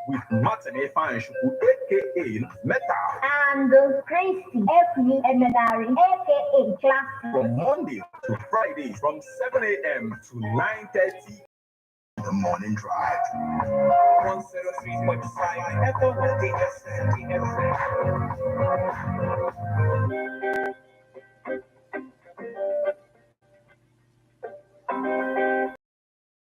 With Martin Ifeanyichukwu, aka Metal. And Tracy F.U. Emenari, aka Classy. From Monday to Friday from 7 a.m. to 9:30. The Morning Drive. 103.5 FM DSM.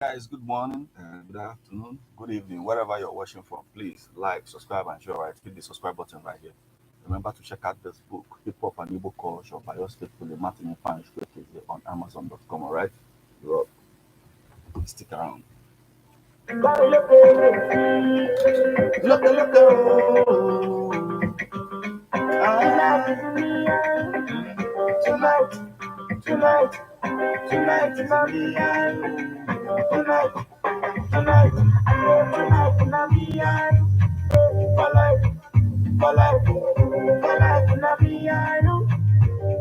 Guys, good morning, good afternoon, good evening, wherever you're watching from. Please like, subscribe, and share. Right, hit the subscribe button right here. Remember to check out this book, Hip Hop and Igbo Culture by yours faithfully, Martin Ifeanyichukwu, on Amazon.com. All right, you're up. Stick around. Look, Look, look, Tonight, tonight, tonight, tonight, tonight, tonight, tonight, tonight, for life, for life, for life,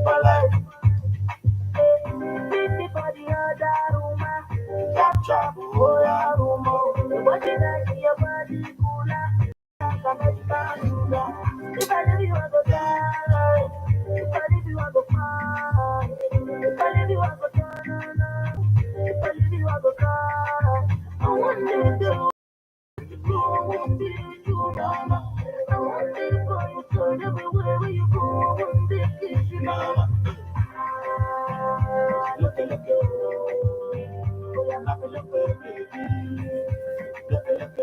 for life. Everybody other room, capture, oh yeah, room, what did I see your body cooler? If I leave you, I go die. If I leave you, I go cry. If I leave you, I go die. If I leave you, I go cry. I want to do. I want to do, mama. I want to go. You turn everywhere where you go. I want to kiss you, mama. Look, look, oh, yeah, look, look, baby. Look, look,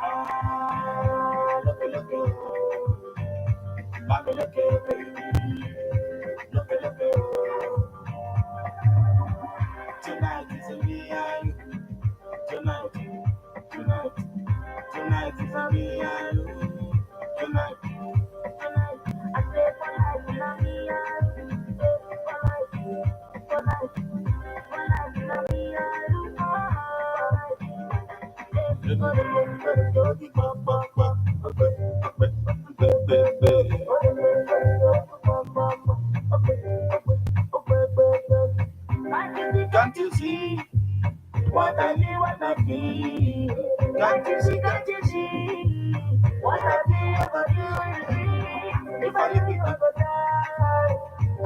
ah, look, look, look, look, baby. Look, look, tonight is a me and you. Tonight, tonight, tonight is a me and you. Tonight, tonight, I say for life, na me and you. For life, for life, for life, na me and you. Can't you see what I need, what I feel? Can't you see, can't you see what I feel, what I feel? If I leave you, I go die.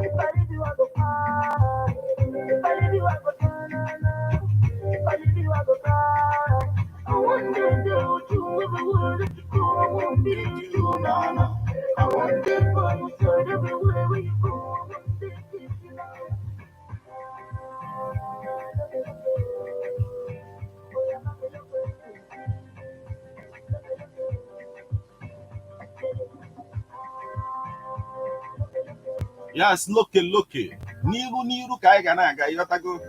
If I leave you, I go cry. If I leave you, I go die. If I leave you, I go cry. I want to do you everywhere that you go. I won't be with you, mama. I want to for you, so everywhere where you go. I want to kiss you now. Yes, look, look. N'iru n'iru ka anyị ga na-aga, ịghọtago?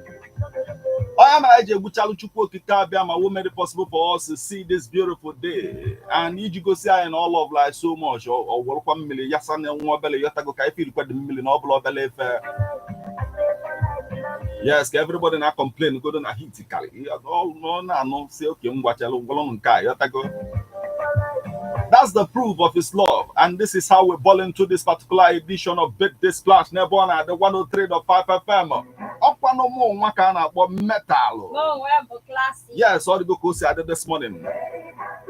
Onye mere anyị ji egbuchalụ Chukwu Okike abịa ma wo made it possible for us to see this beautiful day. And iji gosi anyị na all of life so much, ọ wụrụkwa mmiri yasa na nwa obele, ịghọtago, ka anyị firikwa dị mmiri na ọ bụla obele efe. Yes, ka everybody na complain godo na heat karị ọ na-anụ si oke ngwachalụ ngwalụnụ nke a, ịghọtago. That's the proof of his love. And this is how we ball into this particular edition of Birthday Splash n'ebe ọ na-adị 103.5 FM. Ọkwa na ụmụ nwa ka a na-akpọ metalụ. No, we bụ Classy. Yes, ọ dịgo ka o si adị this morning.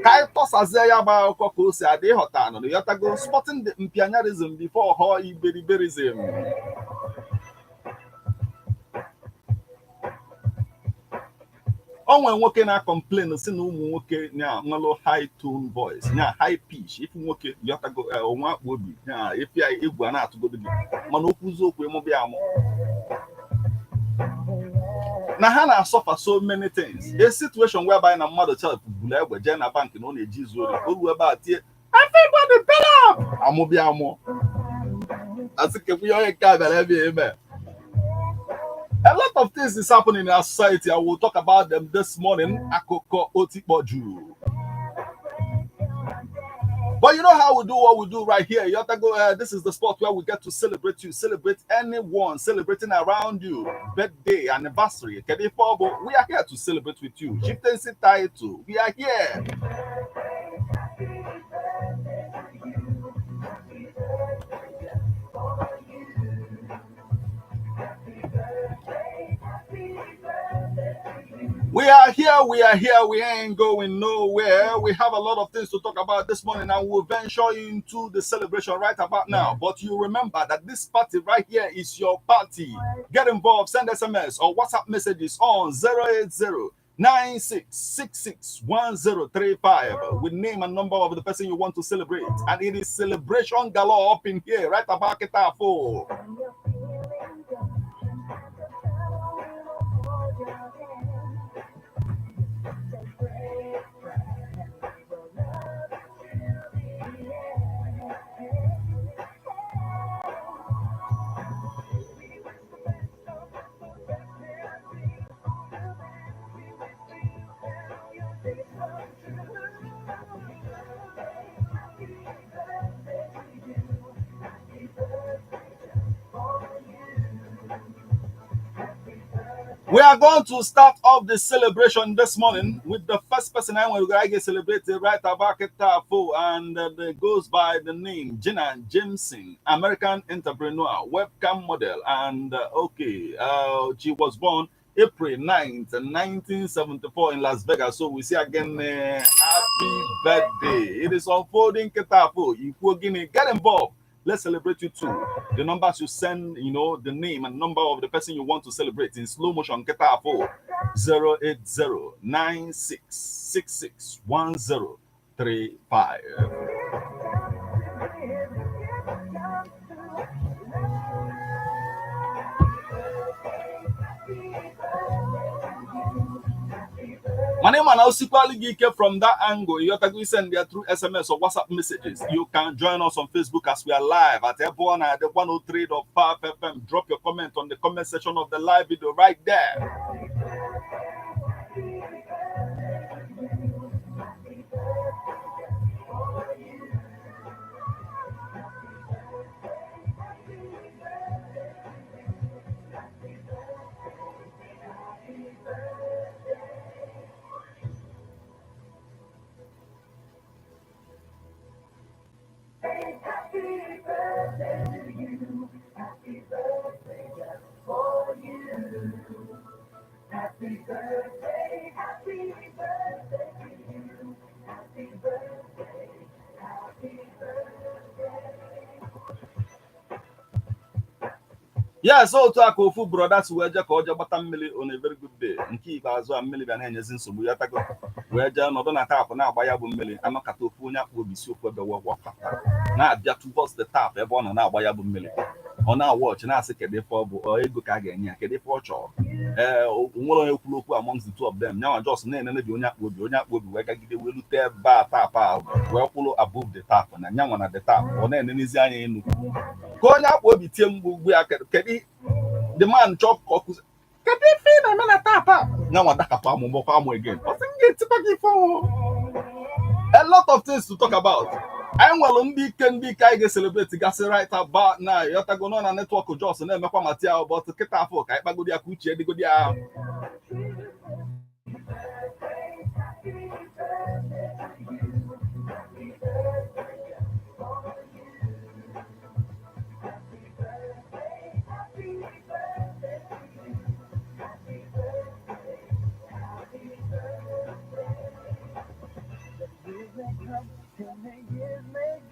Ka anyị tọsazie ya bụ akụkọ ka o si adị, ịghọta nụ, ịghọtago, spotting the mpianyarism before họ iberiberism. O nwere nwoke na-complain si na ụmụ nwoke na nwelụ high tone voice, nya high pitch, ifu nwoke yọtago onwe akpa obi nya efi egwu a na-atụgodo gị, mana okwu okwu ịmụbịa amụ na ha na-asọfa so many things, a situation whereby na mmadụ chef buru egbe jee na bank na ọ na-eji izu ori, o ruo ebe a tie "Everybody pay up", amụbịa amụ asị kekwu ihe onye nke a bịara ebe eme. A lot of things is happening in our society. I will talk about them this morning. Akụkọ otikpọju. But you know how we do what we do right here. Yotago, this is the spot where we get to celebrate you, celebrate anyone celebrating around you. Birthday, anniversary. Kedu ife ọ bụ? We are here to celebrate with you. Chieftaincy title. We are here. We are here, we are here, we ain't going nowhere. We have a lot of things to talk about this morning, and we'll venture into the celebration right about now. But you remember that this party right here is your party. Get involved, send SMS or WhatsApp messages on 080 96661035 with name and number of the person you want to celebrate. And it is celebration galore up in here, right about Kitafo. When you're feeling down, I will hold your hand. Such a great friend. We will love you till the end. We wish the best of the best and we all the best. We wish you and all your dreams come true. Happy birthday, happy birthday to you. Happy birthday just for you. Happy birthday. We are going to start off the celebration this morning with the first person I want to get celebrated right about Kitafo, and it goes by the name Jenna Jameson, American entrepreneur, webcam model, and she was born April 9th, 1974 in Las Vegas. So we say again, happy birthday. It is unfolding Kitafo. If we're gonna get involved, let's celebrate you too. The numbers you send, the name and number of the person you want to celebrate in slow motion. Kitafo 080 9666 1035. My name is Osikwali Gike from that angle. You have to send there through SMS or WhatsApp messages. You can join us on Facebook as we are live at Ebona at the 103.5 FM. Drop your comment on the comment section of the live video right there. Happy birthday to you. Happy birthday just for you. Happy birthday, happy birthday to you. Happy birthday, happy birthday. Yes, otu a ka ofu brother si wee jee ka ọ jee gbata mmiri on a very good day. Nke ikpeazụ a mmiri bịa na-enyezi nsogbu ya tago wee jee nọdụ na tap na-agba ya bụ mmiri anọkata ofu onye akpụ obi si ofu ebe wee wapata na-abịa towards the tap ebe ọ nọ na-agba ya bụ mmiri. Ọ na-awọchị na-asị kedu ife ọ bụ ọ ego ka a ga-enye ya, kedu ife ọ chọrọ. Ee, o nwere onye kwuru okwu amongst the two of them. Nyanwa jos na-enene dị onye akpụ obi, onye akpụ obi wee gagide wee rute ebe a tap a wee kwụrụ above the tap na nyanwa na the tap ọ na-enenezi anya enu ka onye akpụ obi tie mgbu ugbu ya, kedu the man chọọ ka ọ kụzi kedu ife ị na-eme na tap a. Nyanwa dakapụ amụ mgbakwa amụ again, ọ sị m ga-etikwa gị ife ọhụụ. A lot of things to talk about. Anyị nwere ndị ike, ndị ike anyị ga-eselebrate gasị right about now. Yọtago nọ na network Jos na-emekwa ma tia but kịta afọ ka anyị kpagodi ya ka uche dịgodi ya.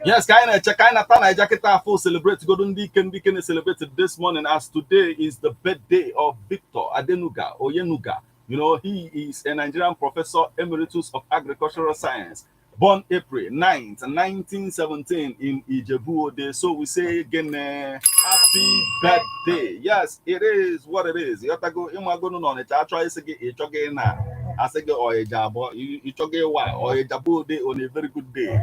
Yes, ka anyị na-eche ka anyị nata Naija kịta afọ celebrate godo ndị ike, ndị ike na-celebrate this morning as today is the birthday of Victor Adenuga Oyenuga. He is a Nigerian professor emeritus of agricultural science, born April 9th, 1917 in Ijebu-Ode. So we say again, happy birthday. Yes, it is what it is. Ịghọtago ịmagonu na Ọnịcha achọ isi gị ịchọghị na asị gị ọyịja abụọ ịchọghị ịwa ọyịja bụ ode on a very good day.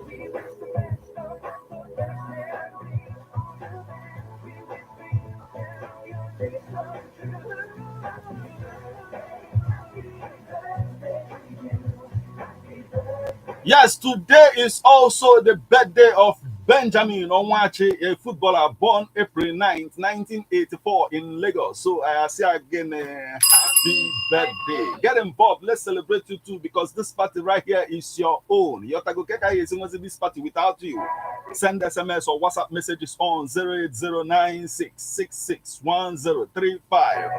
We wish the best of the best and we all the best. We wish for you and all your dreams come true. Happy birthday, happy birthday to you. Happy birthday. Yes, today is also the birthday of Benjamin Onwachi, a footballer born April 9th, 1984 in Lagos. So I say again, happy birthday. Get involved. Let's celebrate you too, because this party right here is your own. Yotago Keka is this party without you. Send SMS or WhatsApp messages on 08096661035.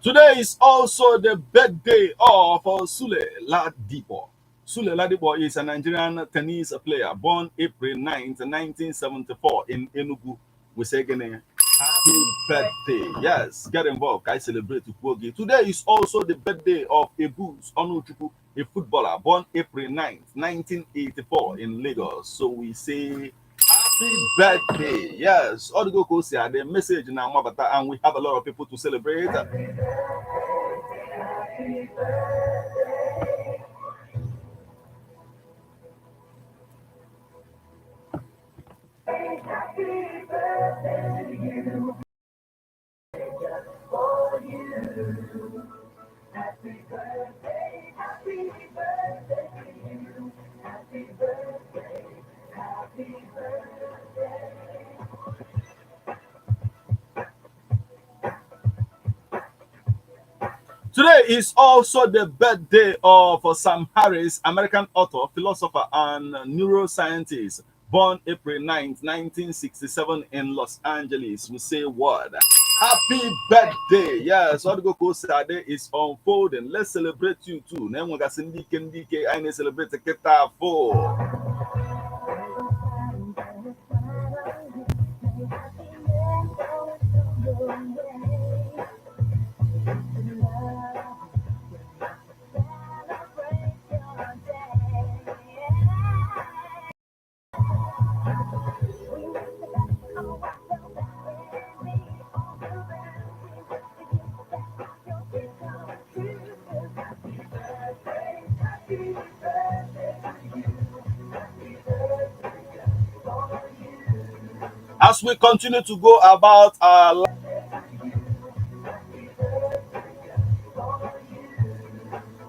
Today is also the birthday of Sule Ladipo. Sule Ladipo is a Nigerian tennis player born April 9th, 1974 in Enugu. We say again, happy birthday. Yes, get involved. I celebrate Ukwogi. Today is also the birthday of Ebus Onuchukwu, a footballer born April 9th, 1984 in Lagos. So we say happy birthday. Yes, Odigo Kosia, the message now, and we have a lot of people to celebrate. Today is also the birthday of Sam Harris, American author, philosopher, and neuroscientist, born April 9th, 1967 in Los Angeles. We say what? Happy birthday! Yes, Odigo Kosade is unfolding. Let's celebrate you too. Na enwegasị ndị ike ndị ike anyị na-celebrate kịta afọ. As we continue to go about our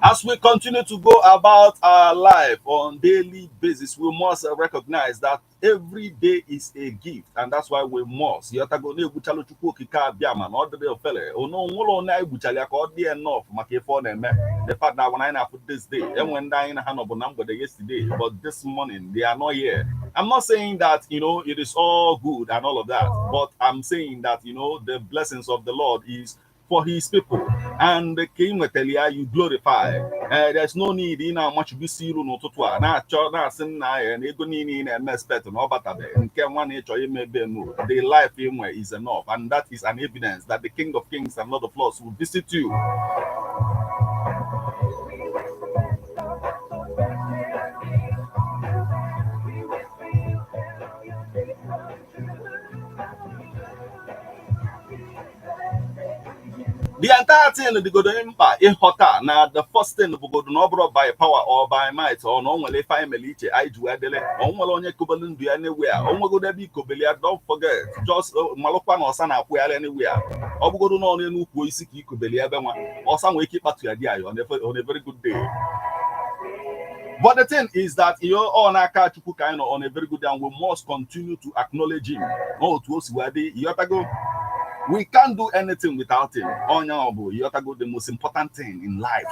As we continue to go about our life on daily basis, we must recognize that every day is a gift, and that's why we must. Yotago na-egbuchalụ Chukwu Okike abịa ma na ọ dịrị ofele ono nwụlọ na-egbuchalị ya ka ọ dị enough maka ife ọ na-eme. The fact that when anyị na-afụ this day, enwe ndị anyị na ha nọbụ na mgbede yesterday, but this morning they are not here. I'm not saying that it is all good and all of that, but I'm saying that the blessings of the Lord is for his people, and ka ị nwetara ya, you glorify. There's no need ị na-amachibisi iru n'ụtụtụ a na-achọ na-asị nna ya na ego niile ị na-eme expect na ọ batabeghị nke nwa na ịchọ imebe. No, the life ị nwe is enough, and that is an evidence that the King of Kings and Lord of Lords will visit you. The entire thing dịgodo mkpa ịghọta na the first thing bụgodo na ọ bụrụ by power or by might or na o nwere ife anyị mere iche anyị ji wee dele. O nwere onye kobelu ndụ ya anywhere, o nwegodo ebe ikobeli ya. Don't forget, just malụkwa na ọsa na-akwụgharị anywhere. Ọ bụgodo na ọ n'elu ukwu isi ka ikobeli ebe nwa ọsa nwere ike ịkpatu ya di ya on a very good day. But the thing is that you all n'aka Chukwu ka anyị nọ on a very good day, and we must continue to acknowledge him. N'otu o si wee dị, ịghọtago, we can't do anything without him. Onye ọ bụ, ịghọtago, the most important thing in life,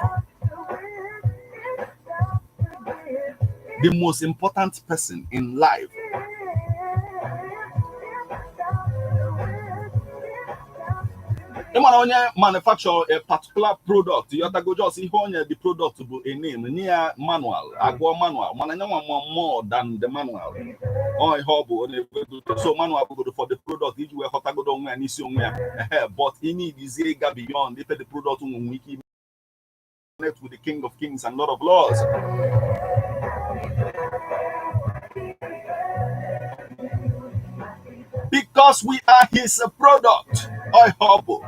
the most important person in life. Ị mara onye manufacture a particular product, ịghọtago, just ihe onye the product bụ a name nye ya manual, agụọ manual, mana nye nwa more than the manual. Ọ ihe ọ bụ onye so manual bụgodo for the product iji wee ghọtagodo onwe ya n'isi onwe ya ehe, but ị need izie ịga beyond ife the product nwere ike ime with the King of Kings and Lord of Lords, because we are his product. Ọ ihe ọ bụ.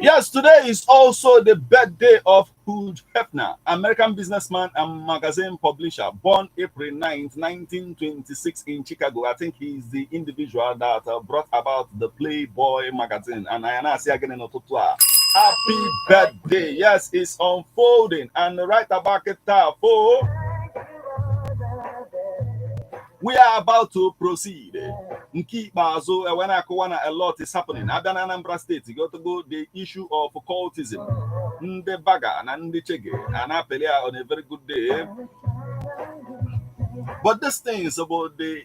Yes, today is also the birthday of Hugh Hefner, American businessman and magazine publisher, born April 9th, 1926 in Chicago. I think he's the individual that brought about the Playboy magazine. And I am again in n'ụtụtụ a. Happy birthday. Yes, it's unfolding. And right about it, for we are about to proceed. Nke ikpeazụ ewe na-akụwa na a lot is happening. Abịa na Anambra State, go to go the issue of cultism. Ndị baga na ndị chege a na-apịlị ya on a very good day. But these things about the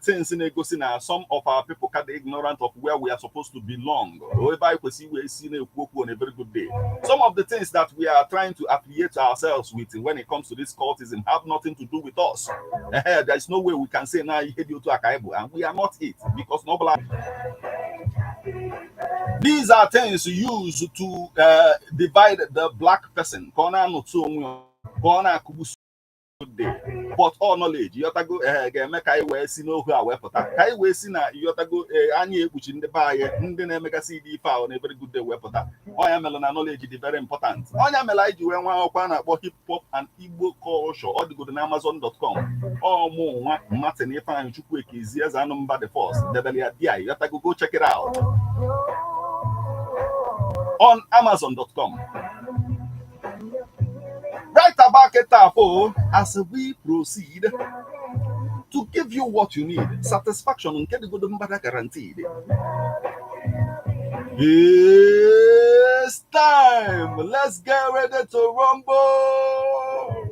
things na-egosi na some of our people kind of ignorant of where we are supposed to belong. Ebe anyị kwesịrị iwe isi na-ekwu okwu on a very good day. Some of the things that we are trying to affiliate ourselves with when it comes to this cultism have nothing to do with us. There is no way we can say now ihe dị otu a ka anyị bụ, and we are not it because nobody. These are things used to divide the black person. Ka ọ na-anọtụ onwe ya, ka ọ na-akụgbusi day. But all knowledge, ịghọtago, ga-eme ka anyị wee si n'ohu a wee pụta, ka anyị wee si na, ịghọtago, anya ekpuchi ndị be anyị ndị na-emegasị ịdị ife ahụ na very good day wee pụta. Ọnya mere na knowledge dị very important. Ọnya mere anyị ji wee nwa akwụkwọ a na-akpọ Hip Hop and Igbo Culture. Ọ dịgodo na Amazon.com. Ọmụ nwa Martin Ifeanyị Chukwuekezi Eze Anụmba the First debere ya dia. Ịghọtago, go check it out on Amazon.com. Right about it, as we proceed to give you what you need, satisfaction nke dịgodo mbada guaranteed. It's time. Let's get ready to rumble.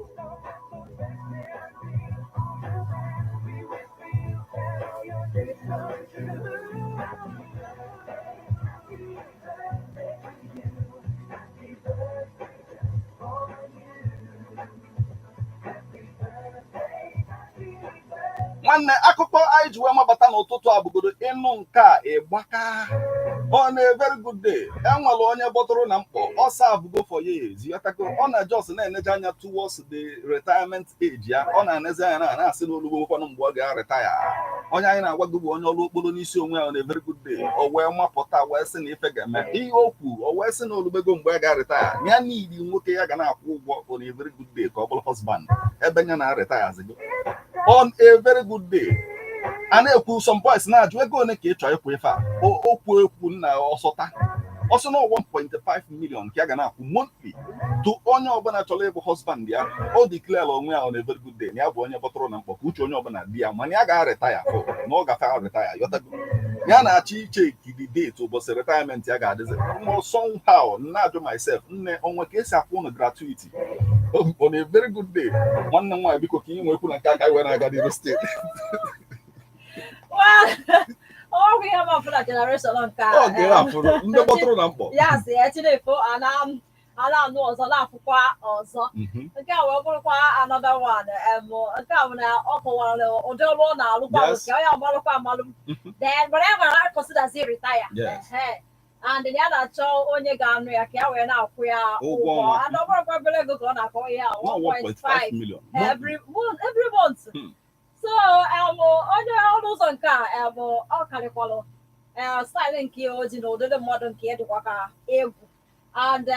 Nwanne, akụkọ anyị ji wee mabata n'ụtụtụ a bụgodo ịnụ nke a ịgbaka on a very good day. Enwere onye bọtụrụ na mkpọ ọsọ abụgo for years, yọtago. Ọ na just na-eneje anya towards the retirement age ya. Ọ na-enezi anya na na-asị n'olugbo nwekwanụ mgbe ọ ga-retire. Onye anyị na-agwa gị bụ onye ọrụ okporo n'isi onwe ya. On a very good day, o wee mapụta wee sị na ife ga-eme ihe o kwu. O wee sị na olubego mgbe a ga-retire, ya niile nwoke ya ga na-akwụ ụgwọ on a very good day ka ọ bụrụ husband ebe ya na retire zigo. On a very good day, a na-ekwu some boys na-ajụ ego one ka ị chọrọ ịkwụ ife a. Okwu ekwu nna ọsọta ọsọ na 1.5 million ka a ga na-akwụ monthly to onye ọbụla chọrọ ịbụ husband ya. O declare onwe ya on a very good day na ya bụ onye bọtụrụ na mkpọ ka uche onye ọbụla di ya, mana ya ga-retire fụ na ọ gafe retire, yọtago. Ya na-achọ iche ikiri date ụbọchị retirement ya ga-adịzi. Somehow na-ajụ myself, nne, onwe ka esi akwụ ụnụ gratuity on a very good day? Nwanne m nwaanyị, biko, ka ị nwekwu na nke aka anyị wee na-aga n'iru steeti. Well, ọ bụ ihe ma na generation nke a. Ọ ga-afụrụ ndị gbọtụrụ na mkpọ. Ya sị ya Chineke a na-anụ ọzọ na-afụkwa ọzọ. Nke a wee bụrụkwa another one. Nke a bụ na ọ kọwara ụdị ọrụ ọ na-alụkwa bụ nke onye amalụkwa amalụ. Then mana ya nwere consider retire. Ehe. And ya na-achọ onye ga-anụ ya ka ya wee na-akwụ ya ụgwọ ụgwọ ọnwa. And ọ bụrụkwa obere ego ka ọ na-akọ ihe a, 1.5 1.5 million every month, every month. So onye ọrụ ụzọ nke a ọ karịkwalụ style nke o ji na ụdịdị mmadụ nke ya dịkwa ka egwu and ọ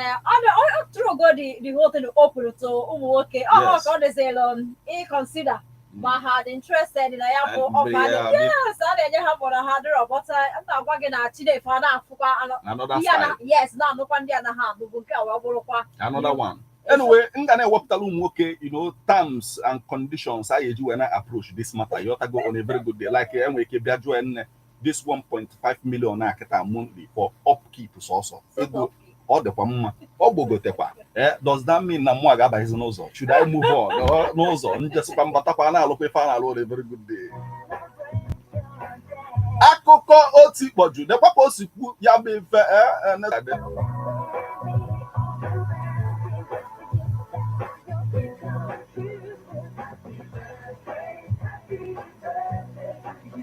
throw go the whole thing open to ụmụ nwoke ọ ka ọ dịzịlụ ị consider ma ha dị interested na ya bụ ọfa. Yes, a na-enye ha mụrụ ha dịrọ bọta. M na-agwa gị na Chinefe a na-afụkwa Another ihe a style. Yes, na-anụkwa ndị anaghị anụbụ. Nke a wee bụrụkwa Another one. Anyway, m ga na-ewepụtara ụmụ nwoke terms and conditions a ga-eji wee na approach this matter, yọtago, on a very good day. Like, enwere ike bịa jụọ nne this 1.5 million na kịta monthly for upkeep sọsọ ego, ọ dịkwa mma, ọ gbogotekwa. Does that mean na mụ a ga-abaghịzi n'ụzọ? Should I move on? N'ụzọ njesikwa mbatakwa na-alụkwa ife a na-alụ on a very good day. Akụkọ otu ikpọju nekwa ka o si kwu ya bụ ife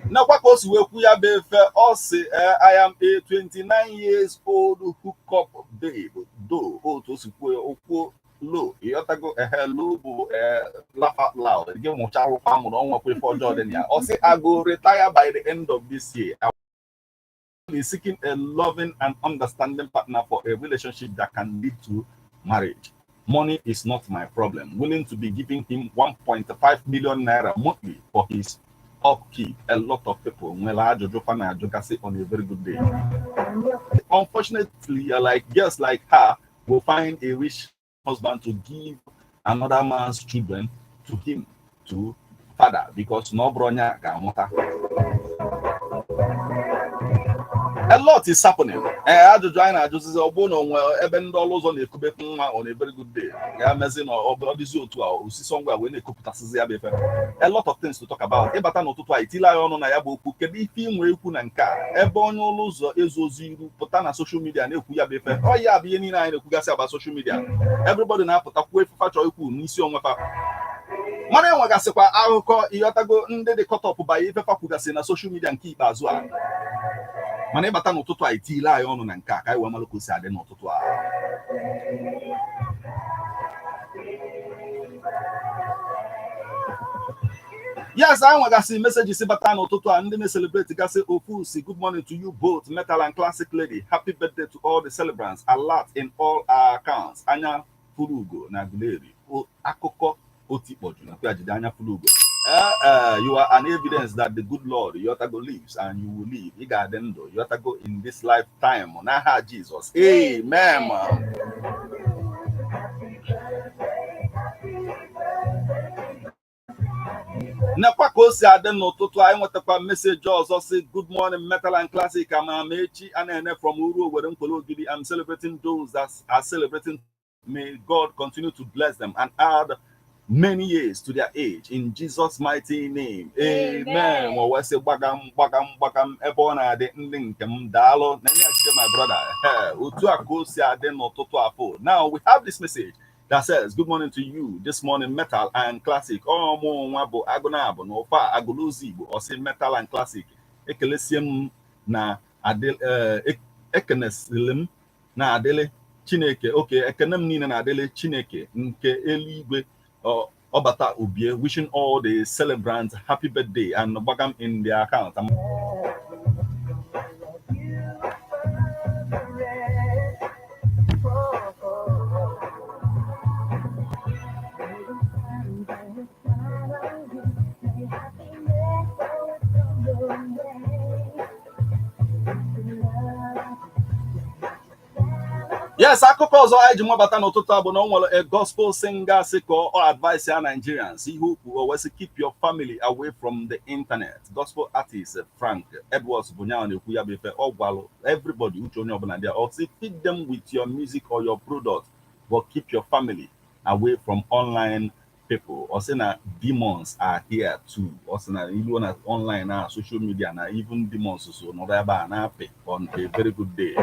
nekwa ka o si wee kwu ya bụ ife. Ọ sị, "I am a 29 years old hookup babe." Do otu o si kwuo ya, okwu lo, ịghọtago, ehe, lo bụ laugh out loud. Gị mụcha akwụkwọ amụrụ ọnwa kwa ife ọjọọ dị na ya. Ọ sị, "I go retire by the end of this year." is seeking a loving and understanding partner for a relationship that can lead to marriage. Money is not my problem. Willing to be giving him 1.5 million naira monthly for his upkeep. A lot of people nwere ajụjụ fa na-ajụgasị on a very good day. Unfortunately, like girls like her will find a rich husband to give another man's children to him to father because na ọ bụrụ onye a ga-amụta. A lot is happening. Ee, ajụjụ anyị na-ajụzizi, ọ bụrụ na onwe ebe ndị ọrụ ụzọ na-ekubekwu nwa on a very good day, ya mezi na ọ dịzi otu a osisi ngwa wee na-ekupụtasịzi ya bụ ife. A lot of things to talk about. Ịbata n'ụtụtụ a, itile anyị ọnụ na ya bụ okwu. Kedu ife inwe ikwu na nke a, ebe onye ụlọ ụzọ ezu ozi iru pụta na social media na-ekwu ya bụ ife? Ọ ya bụ ihe niile anyị na-ekwugasị aba social media. Everybody na-apụta kwuo ife chọọ ikwu n'isi onwe fa, mana enwegasịkwa akụkọ, ịghọtago, ndị dị caught up by ife fa kwugasị na social media nke ikpeazụ a. Mana ịbata n'ụtụtụ a, itile anyị ọnụ na nke a ka anyị wee malụ ka o si adị n'ụtụtụ a. Yes, anyị nwegasị messages bata n'ụtụtụ a, ndị na-celebrate gasị. Ofu si, "Good morning to you both, Metal and Classic Lady. Happy birthday to all the celebrants. Alert in all our accounts." Anya furu ugo na Aguleri. Akụkọ otikpọju na jide anya furu ugo. You are an evidence that the good Lord Yotago lives and you will live. Ị ga-adị ndụ, Yotago, in this lifetime. N'aha Jizọs. Amen. Nekwa ka o si adị n'ụtụtụ. Anyị nwetakwa message ọzọ si, "Good morning, Metal and Classic. Amamechi a na-ene from Uru Owere Nkwele Ogidi. I'm celebrating those that are celebrating. May God continue to bless them and add many years to their age in Jesus' mighty name. Amen." O wee sị, gbagam gbagam gbagam ebe ọ na-adị ndị nke m, daalụ na ndị achide, my brother. Otu a ka o si adị n'ụtụtụ afọ. Now we have this message that says, "Good morning to you this morning, Metal and Classic. Ọmụ nwa bụ agụnabụ na ụfa agụlụzi Igbo." Ọ sị, "Metal and Classic, ekelesie m na ekenesịrị m na adịlị Chineke oke ekene m niile na-adịlị Chineke nke eluigwe ọbata ubie, wishing all the celebrants happy birthday and gbagam in their account." Yes, akụkọ ọzọ anyị ji nwabata n'ụtụtụ a bụ na ọ nwere a gospel singer sị ka ọ advice ya Nigerians ihe ukwu. O wee sị, "Keep your family away from the internet." Gospel artist Frank Edwards bụ nyawa na-ekwu ya bụ ife. Ọ gwalụ everybody, uche onye ọbụla dị, ọ sị, "Feed them with your music or your product, but keep your family away from online people." Ọ sị na demons are here too. Ọ sị na ilu na online na social media na even demons so nọrọ ebe a na-apị on a very good day.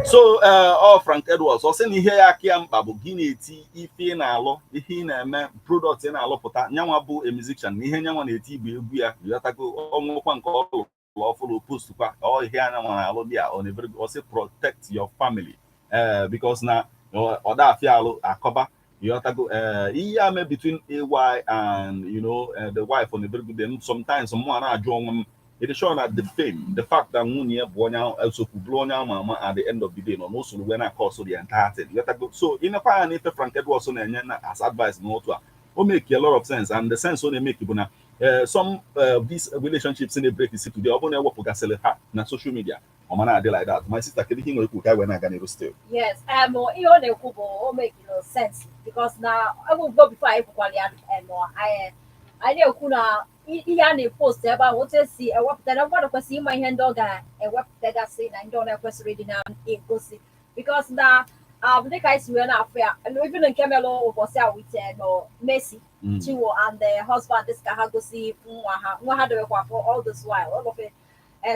So ọ Frank Edwards, ọ sị na ihe ya aka ya mkpa bụ gị na-eti ife ị na-alụ, ihe ị na-eme, product ị na-alụpụta. Nyanwa bụ a musician na ihe nyanwa na-eti bụ egwu ya, yọtago, ọnwụkwa nke ọ lụrụ ọfụrụ post kwa ọ ihe anyanwa na-alụ dị a on a very. Ọ sị, "Protect your family," because na ọ da-afịa alụ akọba, yọtago, ihe a mee between AY and the wife on a very good day. Sometimes mụ na-ajụ onwe m, it is sure that the fame, the fact that nwunye ya bụ onye esokwu bụrụ onye ama ama, at the end of the day nọ n'usoro wee na-akọsụ the entire thing. So ịnekwa ya n'ife Frank Edwards na-enye na as advice n'otu a, o make a lot of sense, and the sense ọ na-emeke bụ na some of these relationships na-break isi today, ọ bụrụ na ewepụgasịrị ha na social media, ọ ma na-adị like that. My sister, kedu ihe ị nwere ikwu ka anyị wee na-aga n'iru still? Yes, ihe ọ na-ekwu bụ o make no sense because na ebubo before anyị kwukwara ya, anyị na-ekwu na ihe a na-epost ebe ahụ, otu esi ewepụta na mmadụ kwesịrị ịma ihe ndị ọ ga-ewepụtagasị na ndị ọ na-ekwesịrị ịdị na-egosi, because na dịka anyị si wee na-afụ ya, even nke mere ụbọchị a with no Mercy Chinwo and the husband, this ka ha gosi nwa ha, nwa ha debekwa for all this while, all of it,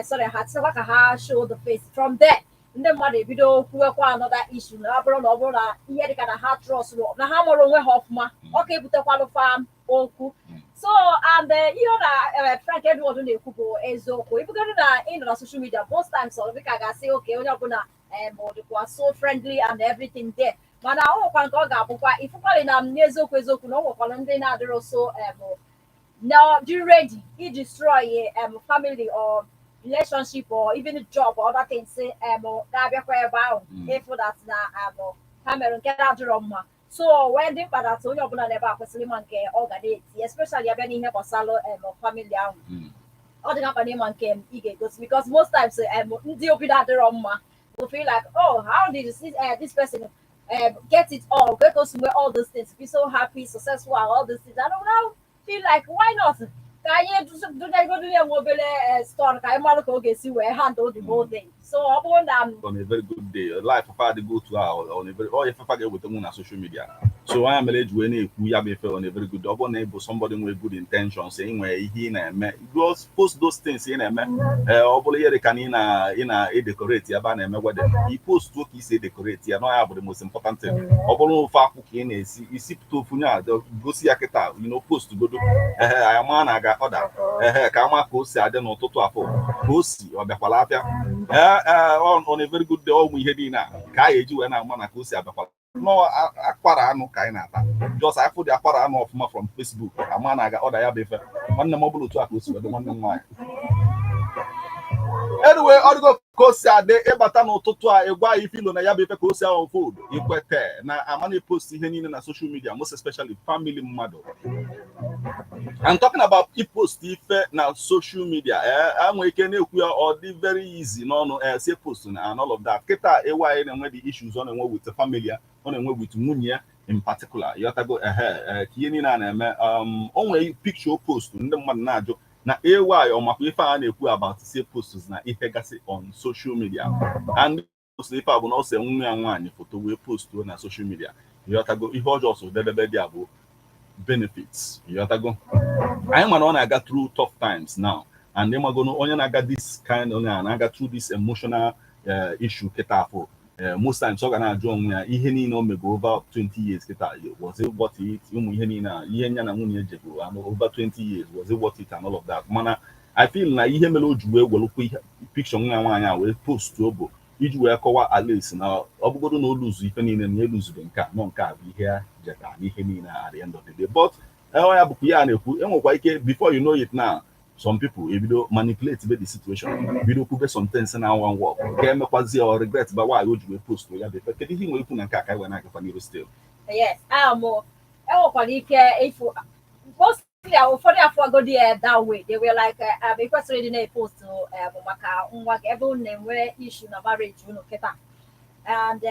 sorry, ha sịkwa ka ha show the face. From there ndị mmadụ ebido kwuwekwa another issue na ọ bụrụ na ọ bụrụ na ihe dịka na ha trust na ha mụrụ onwe ha ọfụma, ọ ka ebutekwalụ fam okwu. So and ihe ọ na Frank Edward na-ekwu bụ eziokwu. Ibugoro na ị nọ na social media, most times ọ dịka ga-asị oke onye ọbụla ọ dịkwa so friendly and everything there, mana ọ nwekwa nke ọ ga-abụkwa ifụkwalị na n'eziokwu eziokwu na ọ nwekwara ndị na-adịrọ so Na dị ready i destroy family or relationship or even job or other things ga-abịakwa ebe ahụ ịfụ that na ha mere nke na-adịrọ mma. So wee dị mkpa that onye ọbụla n'ebe a kwesịrị ịma nke ọ ga na-eti, especially abịa n'ihe gbasara family ahụ. Ọ dị mkpa n'ịma nke ị ga-egosi, because most times ndị obi na-adịrọ mma will feel like, "Oh, how did this person get it all, get us where all those things, be so happy, successful and all these things?" I don't now feel like, why not ka anyị dunegodu ya nwe obere store ka anyị mara ka ọ ga-esi wee handle the whole thing? So ọ bụrụ na On a very good day, life of adịgo otu a on a very ọ ifefa ga-eweta nwu na social media. So anya mere eji wee na-ekwu ya bụ ife on a very good day. Ọ bụrụ na ị bụ somebody nwere good intentions, ị nwere ihe ị na-eme, just post those things ị na-eme. Ee, ọ bụrụ ihe dị ka na ị na-edecorate ebe a na-eme wedding, i post ka isi edecorate ya, na ya bụ the most important thing. Ọ bụrụ ofe akwụ ka ị na-esi, isipụta ofu nya gosi ya kịta, post godo. Ehe, anyị maa na aga ọda ehe ka ama ka o si adị n'ụtụtụ afọ ka o si ọ bịakwala afịa. Ee ee, on a very good day, ụmụ ihe niile a ka a ga-eji wee na-ama na ka o si abịakwala nọọ akwara anụ ka anyị na-ata. Just afụ dị akwara anụ ọfụma from Facebook, ama na aga ọda ya bụ ife. Nwanne m, ọ bụla otu a ka o si wee dị, nwanne m nwaanyị. Anyway, ọ dịgo ka o si adị. Ịbata n'ụtụtụ a, ịgwa anyị filo na ya bụ ife ka o si ahụ food ikwete na ama na-epost ihe niile na social media, most especially family mmadụ. I'm talking about ipost ife na social media. Ee, nwere ike na-ekwu ya, ọ dị very easy n'ọnụ, ee, say post na and all of that. Kịta ewe anyị na-enwe the issues ọ na-enwe with the family ya, ọ na-enwe with nwunye ya in particular, yọtago? Ehe, ka ihe niile a na-eme, o nwere picture post, ndị mmadụ na-ajụ na AY ọ makwa ife a na-ekwu about say posts na ihe gasị on social media. And post ife a bụ na ọ se nwa ya nwaanyị foto wee postuo na social media, yọtago? Ihe ọjọọ so dedebe dị a bụ benefits, yọtago? Anyị mana ọ na-aga through tough times now, and ịmago onye na-aga this kind, onye a na-aga through this emotional issue kịta afọ, most times ọ ga na-ajụ onwe ya ihe niile o mego over 20 years kịta, was it worth it? Ụmụ ihe niile a, ihe nya na nwunye jego and over 20 years, was it worth it and all of that. Mana I feel na ihe mere o ji wee welụkwa ihe picture nwa nwaanyị a wee postuo bụ iji wee kọwaa at least na ọ bụgodo na o luzu ife niile, na eluzube nke a nọ, nke a bụ ihe a jeta na ihe niile at the end of the day. But ọ ya bụkwa ihe a na-ekwu, enwekwa ike before you know it now, some people ebido manipulate be the situation, bido kwube some things na one work ga-emekwazi ọ regret ba why o ji wee post ya bụ ife. Kedu ihe ị nwere ikwu na nke a ka anyị wee na-agakwa n'iru still? Yes, enwekwara ike ịfụ mostly ụfọdụ afọgodi ya that way. They were like, ị kwesịrị ịdị na-epost maka nwa gị ebe unu na-enwe issue na marriage unu kịta. And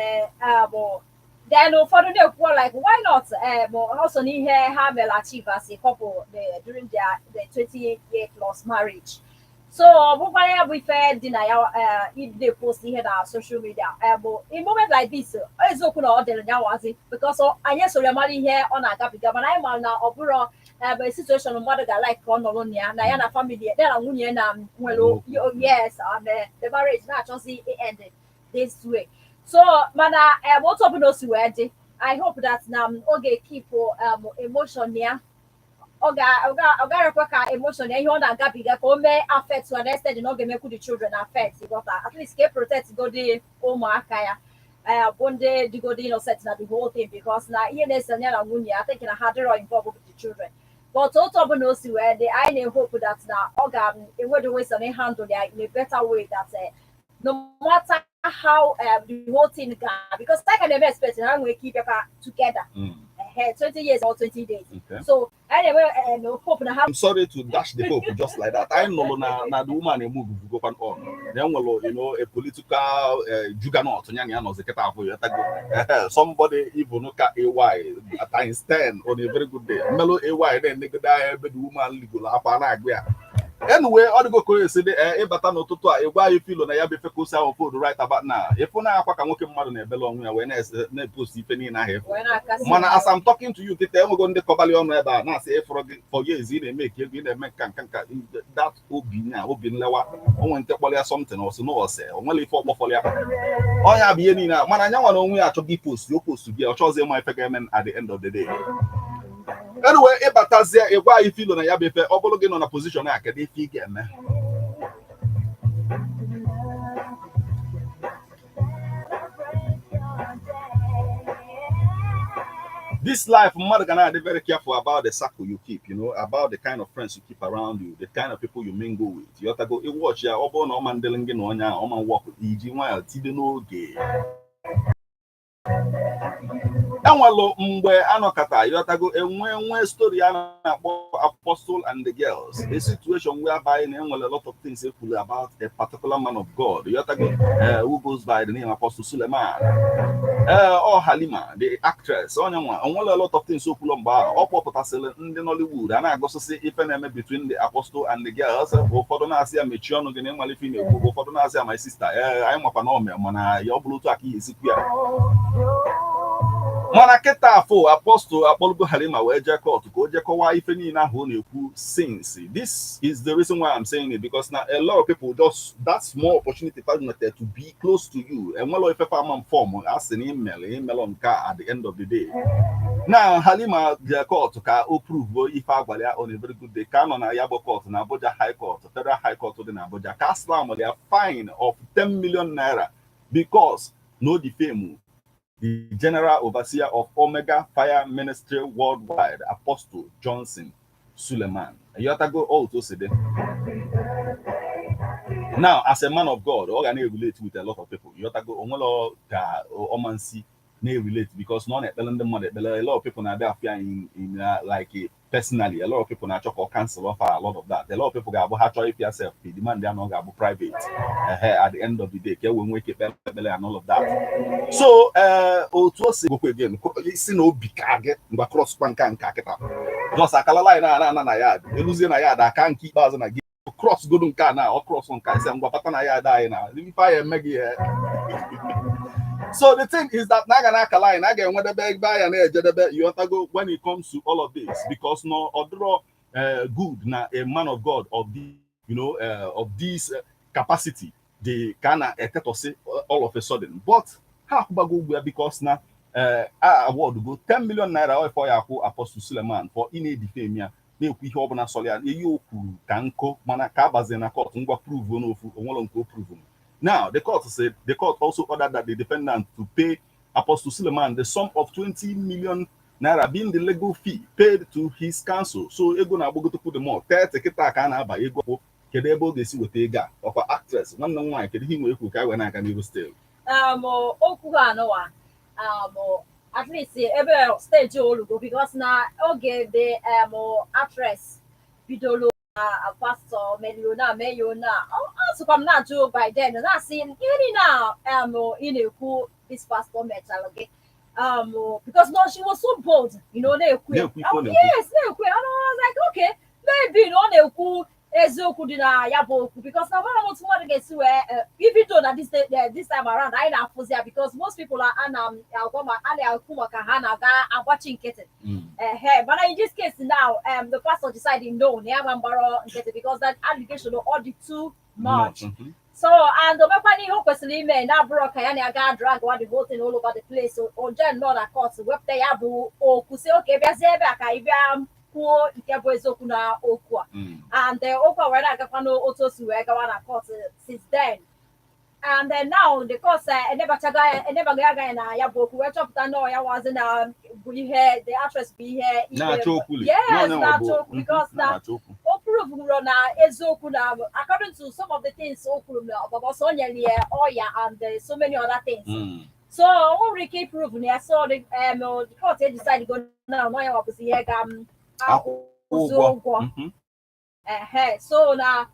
then ụfọdụ na-ekwu like, why not? Also n'ihe ha mere achieve as a couple during their 20 year plus marriage. So ọ bụkwara ya bụ ife dị na ya ịdị post ihe na social media bụ in moment like this. Eziokwu na ọ dịrị ya wazi because anyị soro ya mara ihe ọ na-agabiga, mana anyị mara na ọ bụrụ ebe situation mmadụ ga-like ka ọ nọrọ na ya na ya na family ya na nwunye na nwere, yes, and the marriage na-achọzi end this way. So mana otu ọbụla o si wee dị, I hope that na ọ ga-ekeep emotion ya, ọ ga-ekwe ka emotion ya, ihe ọ na-agabiga, ka o mee affect to an extent na ọ ga-emekwu the children affect. Ghọta? At least ka e protect godi ụmụaka ya bụ ndị dịgodi innocent na the whole thing, because na ihe na-ese ya na nwunye ya, I think na ha dịrọ involved with the children. But otu ọbụla o si wee dị, anyị na-hope that na ọ ga-enwedo ways on handle ya in a better way that no matter how the whole thing ga, because I can expect ha nwere ike ịbịakwa together. 20 years or 20 days. So anyway, hope na ha I'm sorry to dash the hope just like that. I know na the woman move go on. Then well, a political juggernaut nya na nọzi kịta afọ ya tago. Somebody even ka AY times 10 on a very good day. Melo AY then negoda ebe the woman ligolo akwa na-agụ ya. Anyway, ọ dịgo ka o esi dị. Ịbata n'ụtụtụ a, ịgwa anyị filo na ya bụ ife ka o si ahụ food right about now. Ịfụ na akwa ka nwoke mmadụ na-ebele onwe ya wee na-epost ife niile ahụ efu. Wee na-akasi. Mana as I'm talking to you kịta, enwego ndị kọbalị ọnụ ebe a na-asị ịfụrụ gị for years ị na-eme ka ego ị na-eme nka nka nka that obi nya obi nlewa onwe nke kpọrọ ya something ọsị na ọsị o nwere ife ọkpọfọrọ ya ọnya bụ ihe niile a. Mana anya nwa na onwe ya achọghị post o post gị, ọ chọghịzi ịma ife ga-eme at the end of the day. Anyway, ịbatazie, ịgwa anyị filo na ya bụ ife. Ọ bụrụ gị nọ na position a, kedu ife ị ga-eme? Celebrate your day. This life, mmadụ ga na-adị very careful about the circle you keep, about the kind of friends you keep around you, the kind of people you mingle with. Ịghọtago? Ịwọchi ya, ọ bụrụ na ọ ma ndịrị gị na onye ahụ, ọ ma work, iji nwayọọ tide n'oge. Enwelụ mgbe anọkata, ịghọtago, enwe nwe story a na-akpọ Apostle and the Girls, a situation whereby na enwere a lot of things ekwuru about a particular man of God, ịghọtago, who goes by the name Apostle Suleman. Ọ Halima the actress, onye nwa onwere a lot of things okwulu mgbe ahụ ọ kpọpụtasịrị ndị Nollywood a na-agụsịsị ife na-eme between the Apostle and the girls. Ụfọdụ na-asị ya mechie ọnụ gị na ịmala ife ị na-ekwu, ụfọdụ na-asị ya, my sister, ee, anyị makwa na ome, mana ya ọ bụrụ otu aka ihe esikwu ya. Mana kịta afọ Apostle akpọlugo Halima wee jee court ka o jee kọwaa ife niile ahụ ọ na-ekwu since. This is the reason why I'm saying it, because na a lot of people just that small opportunity fa nweta to be close to you, enwelo ife fa ama form a sị na imel imelọ nke a. At the end of the day now, Halima jee court ka o prove ife agwara ya. On a very good day ka nọ na ya bụ court na Abuja High Court, Federal High Court dị na Abuja, ka slam ya fine of 10 million naira because no defame the General Overseer of Omega Fire Ministry Worldwide, Apostle Johnson Suleman. Ịghọtago otu o si dị? Now, as a man of God, ọ ga na-relate with a lot of people. Ịghọtago? Onwelo ka ọmansi na-relate because na ọ na-ekpele ndị mmadụ ekpele. A lot of people na-abịa afịa in like personally. A lot of people na-achọ ka ọ cancel off a lot of that. A lot of people ga-abụ ha chọọ ịfịa self, the demand ya na ọ ga-abụ private. At the end of the day, ka e wee nwee ike kpee ekpele and all of that. So otu o si gokwa again, isi na obi ka gị ngwa cross kwa nke a nke a kịta, just akala line a na-ana na yard, eluzie na yard aka nke ikpeazụ na gị cross godo nke a na ọ cross nke a, isi ngwa bata na yard anyị na ife anyị eme gị ihe. So the thing is that na aga na aka line a ga-enwedebe ebe anya na-ejedebe, ịghọtago, when it comes to all of this, because no ọdịrọ good na a man of God of the you know of this capacity dị ka a na-etetọsị all of a sudden. But ha akwụbago ụgwọ ya because na a award go 10 million naira ọ ya akwụ Apostle Suleman for ị na-edefame ya, na-ekwu ihe ọbụla sọrọ ya, ihe o kwuru ka nkụ. Mana ka abazie na court, ngwa, prove n'ofu onwere nke o prove. Now the court said, the court also ordered that the defendant to pay Apostle Suleman the sum of 20 million naira, being the legal fee paid to his counsel. So ego na-agbagotekwu the more 30 kịta ka a na-aba ego. Kedu ebe ọ ga-esi weta ego a? Ọkwa actress, nwanne m nwaanyị, kedu ihe ị nwere ikwu ka anyị wee na-aga n'iru still? Okwu ha anụwa, at least ebe stage olugo, because na oge the actress bidoro na pastor meliona meyona, ọ sịkwa m na-ajụ by then, na-asị ihe niile a ị na-ekwu this pastor mechalụ gị, because no, she was so bold, na-ekwu ya. Na-ekwu ife ọ na-ekwu. Yes, na-ekwu ya. And I was like, okay, maybe na ọ na-ekwu eziokwu dị na ya bụ okwu, because na mara m otu mmadụ ga-esi wee even though na this time around anyị na-afụzi ya, because most people are a na-agwa ma a na-ekwu maka ha na-aga agbachi nkịtị. Ehe, but in this case now, the pastor decided no, na ya ma mgbara nkịtị, because that allegation ọ dị too much. So and omekwana ihe o kwesịrị ime na-abụrọ ka ya na-aga drag wa the whole thing all over the place. O jee nnọọ na court wepụta ya bụ okwu, sị oke bịazie ebe a ka ị bịa kwuo nke bụ eziokwu na okwu a. And okwu a wee na-agakwa n'otu o si wee gawa na court since then. And then now the court enebachago ya, enebago ya agaghị na ya bụ okwu, wee chọpụta na ọ ya wazi na bụ ihe the actress bụ ihe Na-achọ okwu. Yes, na-achọ okwu, because na na-achọ okwu. O prove na eziokwu na according to some of the things o kwuru na ọgbọsọ o nyere ya ọya and so many other things. So o nwere ike iprove na ya. So the court decide go now na ya wapụzi ihe ga m Akwụ akwụzi ụgwọ. ụgwọ. Ehe, so na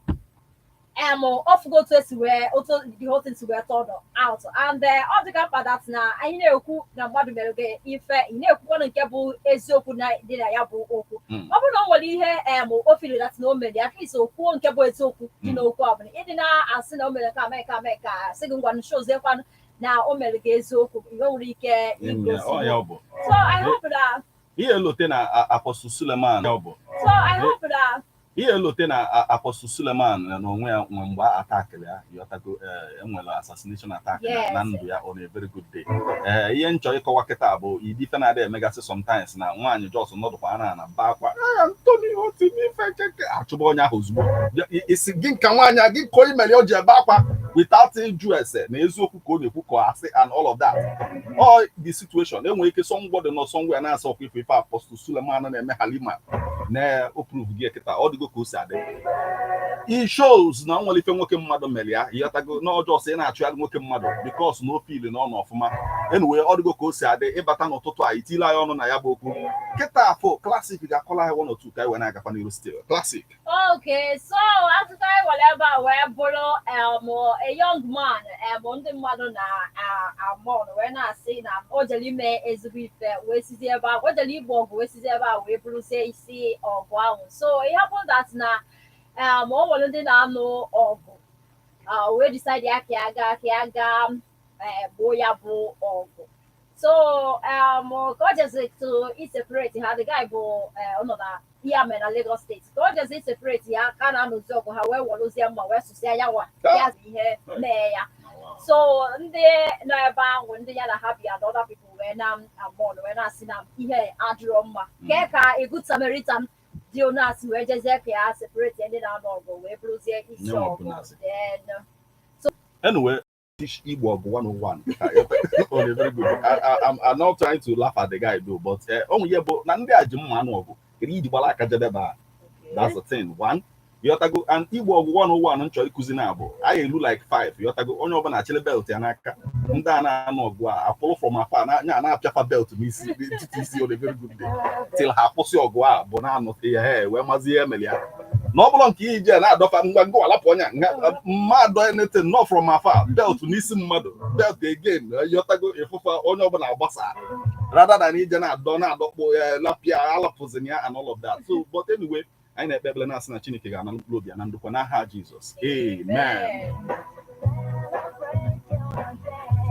ofugo otu esi wee otu the whole thing si wee turn out. And ọ dịka mkpa that na anyị na-ekwu na mmadụ mere gị ife, ị na-ekwukwanụ nke bụ eziokwu na dị na ya bụ okwu. Ọ bụrụ na o nwere ihe o feel that na o mere, at least o kwuo nke bụ eziokwu dị n'okwu ọbụla. Ịdị na-asị na o mere ka mee ka mee ka sị gị ngwanụ shoziekwanụ na o mere gị eziokwu, ihe nwere ike igosi. Ọ ya ọ bụ. So I hope that Ihe elote na Apostle Suleman ya ọ bụ. So I hope that Ihe elote na Apostle Suleman na onwe ya nwe mgbe a attackịrị ya, ịghọtago, enwere assassination attack na ndụ ya on a very good day. Ee, ihe nchọ ịkọwa kịta bụ ịdị ife na-adị emegasị sometimes na nwaanyị jos nọdụkwa na ba akwa ya Anthony Otimi ife keke achụba onye ahụ ozugbo. Isi gị nka nwaanyị a gị kọ imere o ji ebe akwa. Without ịjụ ese na eziokwu ka ọ na-ekwu ka asị and all of that. All the situation enwere ike somebody nọ somewhere na-asọ ọkwa ife ife Apostle Suleman na-eme Halima na o prove gị kịta, ọ dịgo ka o si adị. It shows na nwere ife nwoke mmadụ mere ya, ịghọtago, na ọjọọ sị ị na-achụgharị nwoke mmadụ because na o feel na ọ nọ ọfụma. Anyway, ọ dịgo ka o si adị. Ịbata n'ụtụtụ a, itile anyị ọnụ na ya bụ okwu kịta. Afọ Classic ga-akọla anyị one or two ka anyị wee na-agakwa n'iru still. Classic. Okay, so akụkọ anyị nwere ebe a wee bụrụ a young man ndị mmadụ na-ama ọnụ wee na-asị na o jere ime ezigbo ife wee sizi ebe ahụ, o jere igbu ọgụ wee sizi ebe ahụ wee bụrụzie isi ọgụ ahụ. So it happened that na o nwere ndị na-anụ ọgụ wee decide ya ka ya gaa gbuo ya bụ ọgụ. So ka o jezi to separate ha, the guy bụ ọ nọ na ihe a mere na Lagos State, ka o jezi separate ya ka a na-anụzi ọgụ, ha wee welụzie mma wee sụsịa ya nwa ya ihe mee ya. So ndị nọ ebe ahụ, ndị ya na ha bịa na other people wee na amọn wee na-asị na ihe adịrọ mma kee ka a good Samaritan dị onu asị wee jezie ka ya separate ndị na-anụ ọgụ wee bụrụzie isi Nye nwa ọgụ. bụ. Then Anyway, teach Igbo ọgụ 101 on a very good. I'm not trying to laugh at the guy though, but ọ nwere ihe bụ na ndị a ji mma anụ ọgụ, kedu iji gbara aka jedebe a? That's the thing. One, yọtago, and Igbo ọgụ 101 m chọrọ ịkụzi na abụ anyị elu like 5, yọtago, onye ọbụla achịrị belt ya n'aka, ndị a na-anụ ọgụ a akwụrụ from afar na na na-apịafa belt n'isi n'etiti isi on a very good day till ha akwụsị ọgụ a bụ na-anọte ya ha wee mazi ihe emere ya na ọ bụrụ nke ije na-adọfa ngwa ngwa alapụ ọnya mmadụ anything, not from afar, belt n'isi mmadụ, belt again, yọtago, ịfụfa onye ọbụla agbasa rather than ije na-adọ na-adọkpụ ya lapịa alapụzin ya and all of that. So, but anyway, anyị na-ekpe ekpere na-asị na Chineke ga-ana mkpụrụ obi ya na ndokwa n'aha Jizọs, amen.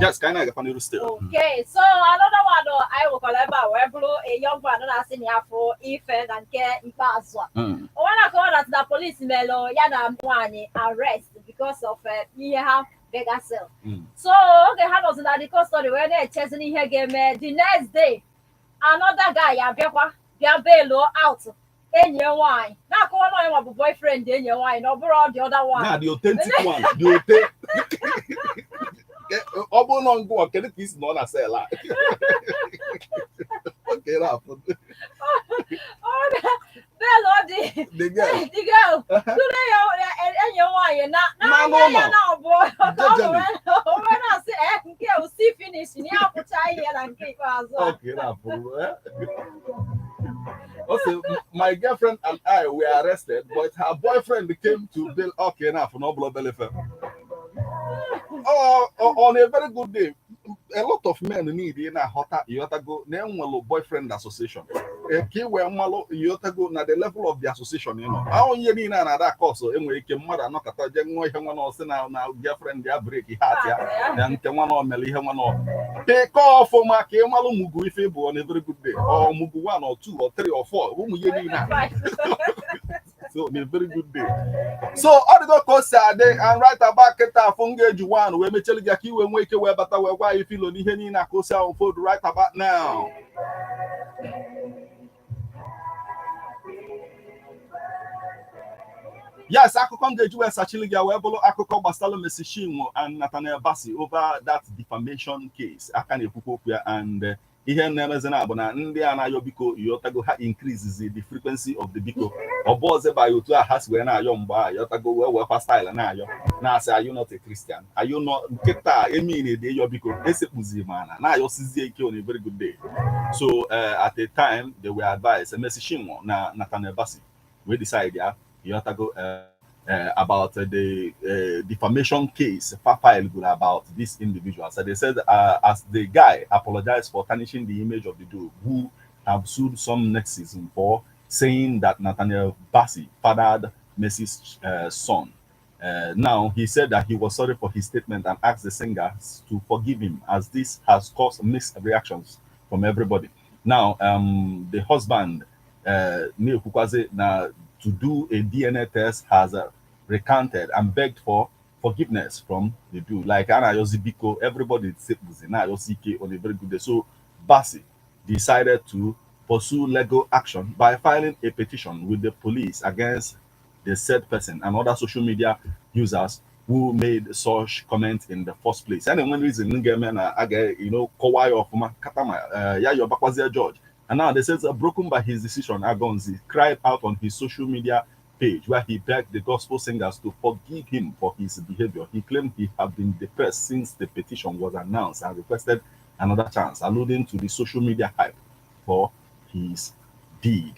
Yes, ka anyị na-agakwa n'iru still. Okay, so another one anyị nwekwara ebe a wee bụrụ a young man na-asị na ya fụ ife na nke ikpeazụ a. Onwe na-akọwa that na police melụ ya na nwaanyị arrest because of ihe ha vegasel. So oge ha nọzi na the custody wee na-echezi n'ihe ga-eme the next day, another guy abịakwa bịa bail out enyi ya nwaanyị, na-akọwa na onye nwa bụ boyfriend enyi ya nwaanyị na ọ bụrụ the other one. Na the authentic one, the authentic. Ọ bụrụ na ngụwa, kedu ka isi nọ na cell a? Okay, na-afụ. Bail ọ dị the girl. The girl tụrụ ya enyi ya nwaanyị na Na n'anya ya n'ụlọ. Na ọ bụ ka ọ Jejeli. Wee na-asị nke bụ si finish na ya akwụcha ihe na nke ikpeazụ a. Okay, na-afụ. Also, my girlfriend and I were arrested, but her boyfriend came to bail. Okay, now for no blood belly. Oh, on a very good day, a lot of men need na hota yotago na enwelu boyfriend association. Ka i wee mmalụ, yotago, na the level of the association. Ahụ ihe niile a na-ada kọsụ enwere ike mmadụ anọkọta jee ṅụọ ihe nwa na ọsị na girlfriend ya break heart ya na nke nwa na o mere ihe nwa na pịkọ ọfụma ka ị malụ mugu ife bụ on a very good day, or mugu one or two or three or four, ụmụ ihe niile a. So on a very good day, so ọ dịgo ka o si adị. And right about kịta, afọ m ga-eji one wee mechelu gị aka iwe nwee ike wee bata wee gwa anyị filo n'ihe niile aka o si ahụ fodu right about now. Yes, akụkọ m ga-eji wee sachili gị wee bụrụ akụkọ gbasara Mercy Chinwo and Nathaniel Bassey over that defamation case aka na-ekwukwa okwu ya. And ihe na-emezi na bụ na ndị a na-ayọ biko, yọtago, ha increases the frequency of the biko. Ọ bụ ọzọ by otu a ha si wee na-ayọ mgbe a, yọtago, wee wekwa style na-ayọ na-asị, "Are you not a Christian? Are you not?" Nkịta emi na-ede ịyọ biko esekpuzi ma na na-ayọsizie ike on a very good day. So at a time they were advised, Mercy Chinwo na Nathaniel Bassey wee decide ya, yọtago, about the defamation case file good about this individual. So they said as the guy apologized for tarnishing the image of the dude who have sued some next season for saying that Nathaniel Bassey fathered Mercy's son. Now he said that he was sorry for his statement and asked the singers to forgive him, as this has caused mixed reactions from everybody. Now, the husband, Neil Kukwaze, now to do a DNA test, has recanted and begged for forgiveness from the dude. Like Anna Biko, everybody on a very good day. So Bassey decided to pursue legal action by filing a petition with the police against the said person and other social media users. Who made such comment in the first place. And one reason ga-eme na a ga kọwaa ya ọfụma kata ma ya yọbakwazie George. And now they says, broken by his decision, Agonzi cried out on his social media page where he begged the gospel singers to forgive him for his behavior. He claimed he had been depressed since the petition was announced and requested another chance, alluding to the social media hype for his deed.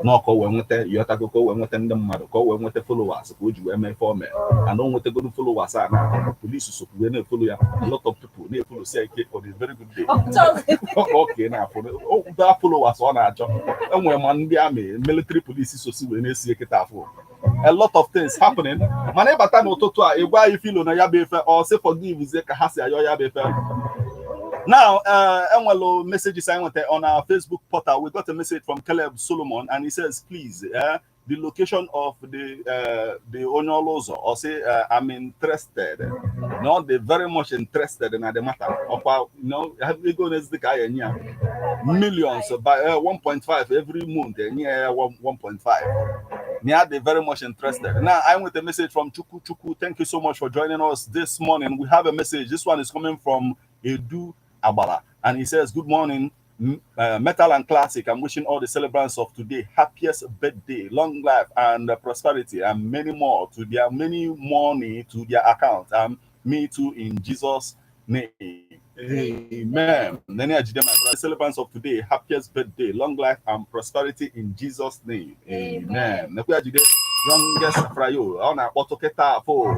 Nọ ka o wee nweta yọtago, ka o wee nweta ndị mmadụ, ka o wee nweta followers, ka o ji wee mee ife o mere. And o nwetagodo followers a na police sokwu wee na-efollow ya. A lot of people na-efollow si ike on a very good day. Okay, na-afụ da followers ọ na-achọ enwere ma ndị army, military police sosi wee na-esi eketa afụ. A lot of things happening. Mana ịbata n'ụtụtụ a, ịgwa anyị filo na ya bụ ife ọ sị forgive ka ha si ayọ ya bụ ife. Now, enwelu messages I went on our Facebook portal. We got a message from Caleb Solomon, and he says, "Please, the location of the Onyolozo, or say, I'm interested." No, they very much interested in the matter. Of you go the guy millions by 1.5 every month. Yeah, 1.5. Yeah, they very much interested. Now, I want a message from Chuku Chuku. Thank you so much for joining us this morning. We have a message. This one is coming from Edu Abala, and he says, "Good morning, Metal and Classic. I'm wishing all the celebrants of today happiest birthday, long life and prosperity, and many more to their many money to their account. Me too, in Jesus' name. Amen." Then my brother, celebrants of today, happiest birthday, long life and prosperity in Jesus' name. Amen. Amen. Youngest Frayo, ọ na-akpọtụ kịta afọ.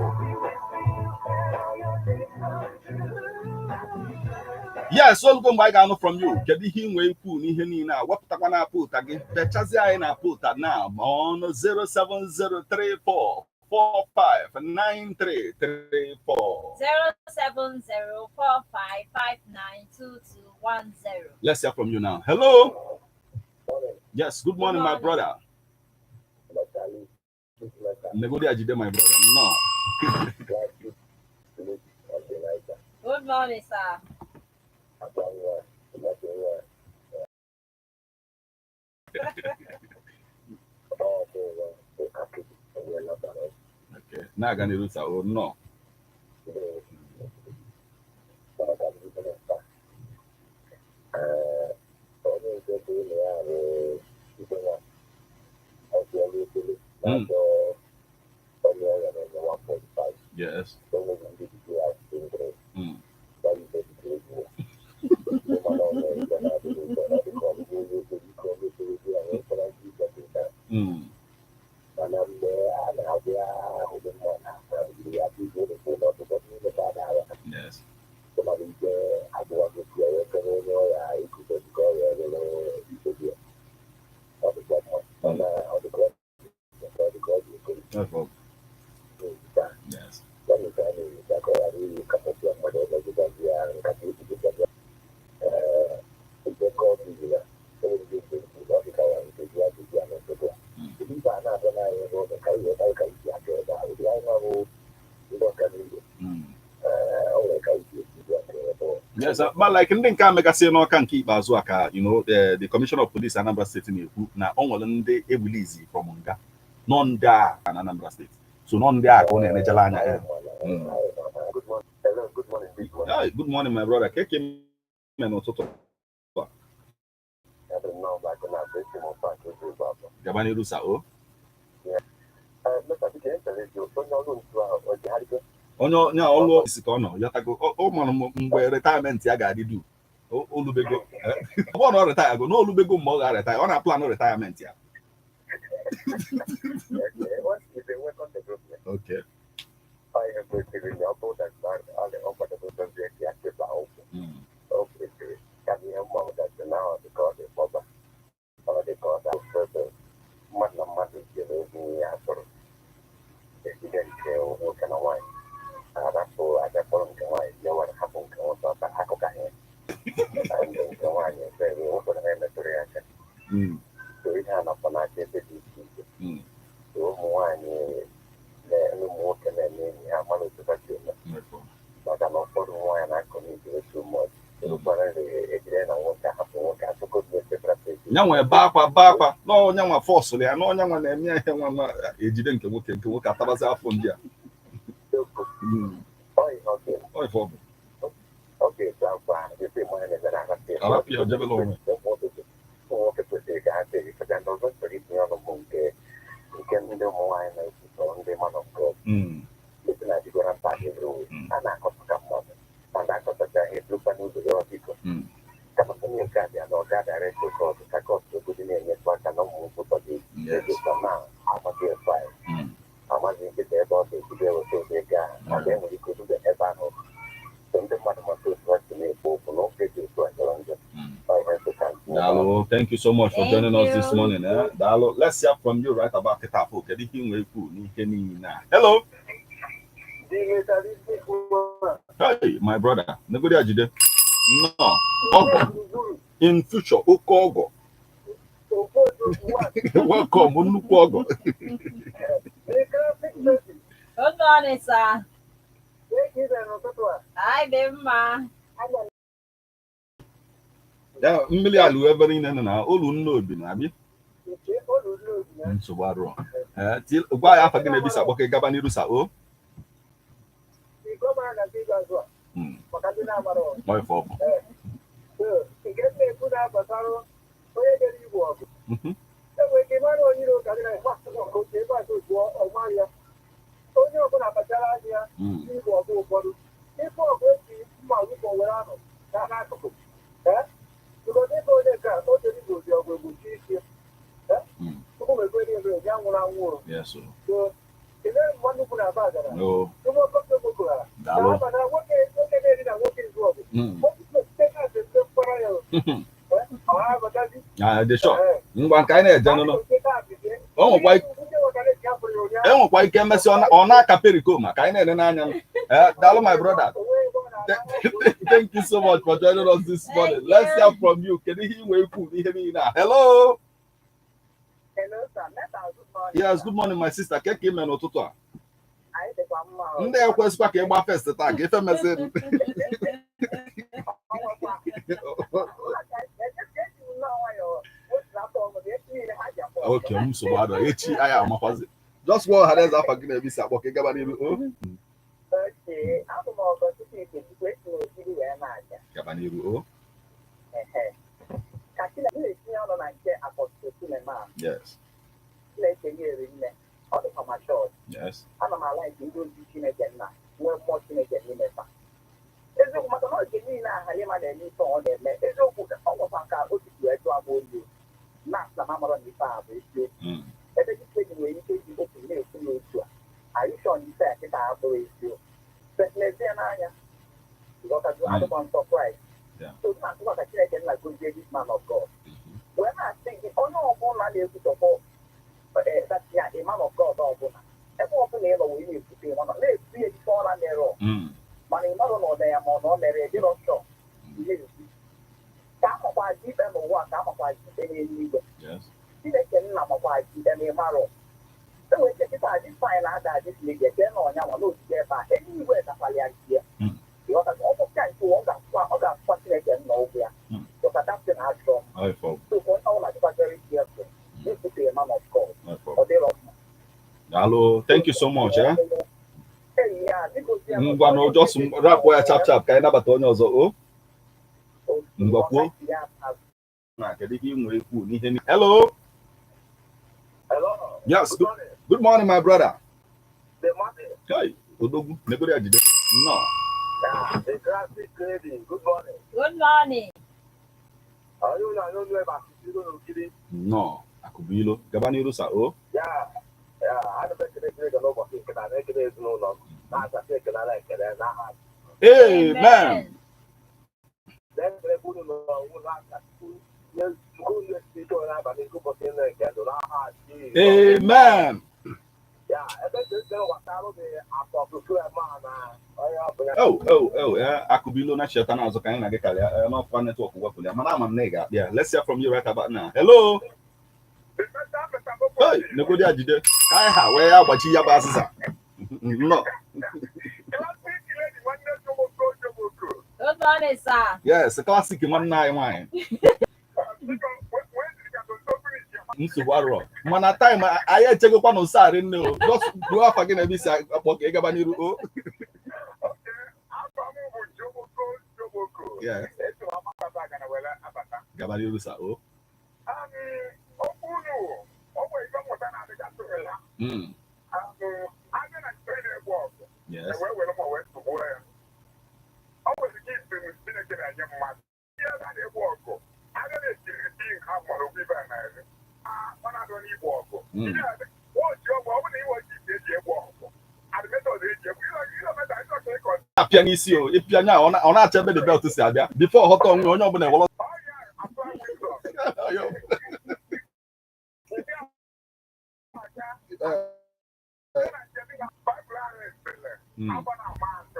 Yes, olugo mgbe anyị ga-anụ from you. Kedu ihe ị nwee ikwu n'ihe niile a? Wepụtakwa na apụta gị, bechazie anyị na apụta na ma ọnụ 07034 459334. 07045592210. Let's hear from you now. Hello. Yes, good morning, my brother. Negodi Ajide, my brother. No. Good morning, sir. Okay. Now I'm gonna oh no. Mm. Yes. Mm. Mm. Yes. Mm. Yes. Mm. Yes, but like ndị nke a megasị n'ọka nke ikpeazụ a ka the commissioner of police Anambra State na-ekwu na ọ nwere ndị ebulizi from nga nọ ndị a na Anambra State, so nọ ndị a ka ọ na-enejela anya ya. Good morning, my brother. Keke me n'ụtụtụ a. Gaba n'iru sa o. Onye onye ọlụ isi ka ọ nọ yọtago ọ mara mgbe retirement ya ga-adị du olubego ọ bụrụ na ọ retire go na olubego mgbe ọ ga-retire, ọ na-aplan retirement ya. Okay. Mm. Mm. Mm. Nyanwa ebe akwa bee akwa na onyanwa fọsụrụ ya na onyanwa na-eme ihe nwa nwa ejide nke nwoke atabazi afọ ndị a. Ọ ihe ọ ga-eme. Ọ ife ọ bụ. Ọ ga-etu akwa ife mmanya na-eme na ahapụ ya. Arapụ ya, jebela onwe. Ụmụ nwoke kwesịrị ka ha teri feta. Ndị ọzọ chọrọ itinye ọnụ bụ nke ndị ụmụ nwaanyị na-ekwutọ ndị man of God. Esi na adịgora mba everywhere. A na-akọpụta mmadụ mana akọtacha ha ebulukwa n'ụzọ ya biko. Kama onye nke a bịa na ọ ga-adara court ka court obodo na-enyetụ aka na ụmụ nwoke ụfọdụ ego na amaghị efe amaghị nkịta ebe ọ ga-ebido eweta ụdị ego ahụ mana enwere ike orube ebe ahụ. So ndị mmadụ maka otu ha si na-ekwu okwu na ofe dị otu a jọrọ njọ. Ọ ihe nsị ka ntinye. Daalụ, thank you so much for Thank joining us this you. morning. Eh? Daalụ, let's hear from you right about kịta afọ. Kedu ihe ị nwere ikwu n'ihe niile a? Hello. Hey, my brother. Negodi Ajide. No. Ọgọ. In future, oke ọgọ. Welcome, nnukwu ọgọ. Good morning, sir. Anyị dị mma. Ya mmiri alụ ebe niile nọ na olu nne obi na-abịa. Nsogbu arụọ. Eh, gwa ya afa gị na-ebisa akpọ ka ị gaba n'iru sa o. Ọ ife ọ bụ. Nke m na-ekwu na-agbasara onye jere igwe ọgụ, enwere ike ịmara onye iro ka dị na otu ebe azụ jụọ ọma ya. Onye ọbụla kpachara anya ya n'igwe ọgụ. Ụfọdụ ife ọgụ eji mma wụpọ were anọ gaa n'akụkụ ee because ebe onye ka o jere igwe ozi ọgụ egbochi isi tupu mekwe ebe ya nwụrụ anwụ. Yes. O. So ele mma nnukwu na-aba agara No. tupu okoke gbogara Daalụ. na nwoke nwoke na-eri na nwoke izu ọgụ otu site na mkpọrọ ya ọ ha abatazi. Ah, dị sure. Ngwa nke anyị na-eje nụnụ. O nwekwa enwekwa ike emesị ọ na-aka perikoma ka anyị na-ene n'anya. Eh, daalụ, my brother. Thank you so much for joining us this morning. Thank Let's you. hear from you. Kedu ihe ị nwere ikwu n'ihe niile a? Hello. Hello, sir. Meta, good morning. Yes, good morning, my sister. Ke ka ime n'ụtụtụ a? Anyị dịkwa mma. Ndị ekwesịkwa ka ịgba first taa ka ife mesịrị. Ọnwekwa. Eji m nnọọ nwayọọ otu afọ ọmụdụ echi niile ha ji akpọ. Okay, nsogbu adọ. Echi anyị amakwazi. Just gwa ọha na eze afa gị na-ebisi akpọ ka ị gaba n'iru. O. Okay, abụ m Ọgọchukwu Ikechukwu, esi m Okiri wee na-abịa. Gaba n'iru. O. Ehe. Ka Chineke na-etinye ọnụ na nke Apostle Suleman. Chineke ya eri nne. Ọ dịkwa ma chọọchị. Ana m ala nke ndị ozi Chineke nna nwee mmụọ Chineke n'ime fa. Eziokwu, maka na oge niile a Halima na-eme ife ọ na-eme, eziokwu, ọ gwakwa ka o si wee jụọ agba olu na asa ma mara na ife a bụ eziokwu. Ebe dike nwere ike iji otu na-ekwu n'otu a ayụshọn ife a kịta abụrụ eziokwu. But n'ezie n'anya ghọtago adịkwa m surprise. So na-atụkwa ka Chineke nna gozie this man of God. Wee na-asị gị, onye ọbụla na-ekwutọpụ that ya a man of God ọbụla, ebe ọbụla ị nọ wee na-ekwute ịma na-ekwu ya ife ọra mere ọ mana ị marụ na ọ dị ya ma ọ na ọ mere dịrọ nsọ ihe ekwu ka amakwazi ikpe n'ụwa, ka amakwazi ikpe n'eluigwe. Chineke nna makwazi ikpe na ịmarọ enwere ike kịta adị fine ada adị media chee na ọnya nwa n'ogige ebe a eluigwe dakwala ya nke ya. Ịghọtago? Ọ bụcha nke ụwa, ọ ga-akwụkwa Chineke nna ụgwọ ya. Because that thing achọ Ọ ife ọ bụ. so ka onye ọbụla dịkwa very careful na-ekwute a man of God. Ọ ife ọ Ọ bụ. dịrọ mma. Daalụ. Thank you so much. Eh? Ee, ya, biko, zie m. Ngwa na just rapụ ya chap chap ka anyị nabata onye ọzọ. O. Ngwa kwuo. Na kedu ihe ị nwere ikwu n'ihe niile? Hello. Hello. Yes. Good Good, morning. good morning, my brother. The morning. Hey, Odogwu, negodi Ajide. Nnọọ. Yeah, the classic lady. Good morning. Good morning. Are you not know about Okiri? Nnọọ. Akụbụilo. Gaba n'iru sa o. Yeah, ana m ekele Chineke n'ụbọchị nke na na-ekele ezinụlọ m na-asasị ekele na ekele n'aha. Amen. Na-ekele unu n'ọnwụ n'aka nye Chukwu nye ike n'abalị nke ụbọchị na-eke ndụ n'aha Jizọs. Amen. Ya, ebe ebe gbasara dị Apostle Suleman na onye ọbụla. Oh, eh, Akụbụilo na cheta n'azụ ka anyị na gị karịa n'ọkwa network wepụrụ ya mana ama m na ị ga-akpịa. Let's hear from you right about now. Hello. Hey, negodi Ajide. Ka anyị ha wee ya gbachi ya bụ azịza. Nnọọ. Good morning, sir. Yes, classic nwanne anyị nwaanyị. Nsogbu arụrọ mana time anyị echegokwa na ụsarị nne o. Just gbuo afa gị na ebe isi akpọ ka ị gaba n'iru o. Yeah. Esi m amakata aga na were abata. Gabari olu, sir. Oh. Okwu unu, o nwere ife mmụta na-adịgasị ya. Abịa na nke na-egbu ọgụ, wee were ma wee tụgbuo ya. Ọ nwere ike isi Chineke na-enye mmadụ. Ihe a na-egbu ọgụ, abịa na-ejiri di nke a mụrụ okwu ibe a na-ere. Ọ na-adọ n'igbu ọgụ. Ihe a dị- wọchị ọgụ, ọ bụrụ na iwe ji eji egbu ọgụ. Adịmetọd eji egbu. Ihe ometa, ihe ọchọ ịkọ Apịa n'isi o, ịpịa nya, ọ na-achọ ebe the belt si abịa. Before ghọta onwe onye ọbụla ewere. Ọya apply wisdom. Ndị a na-aga, na nke dị na Baịbụl ahụ esele, agba na ama asị.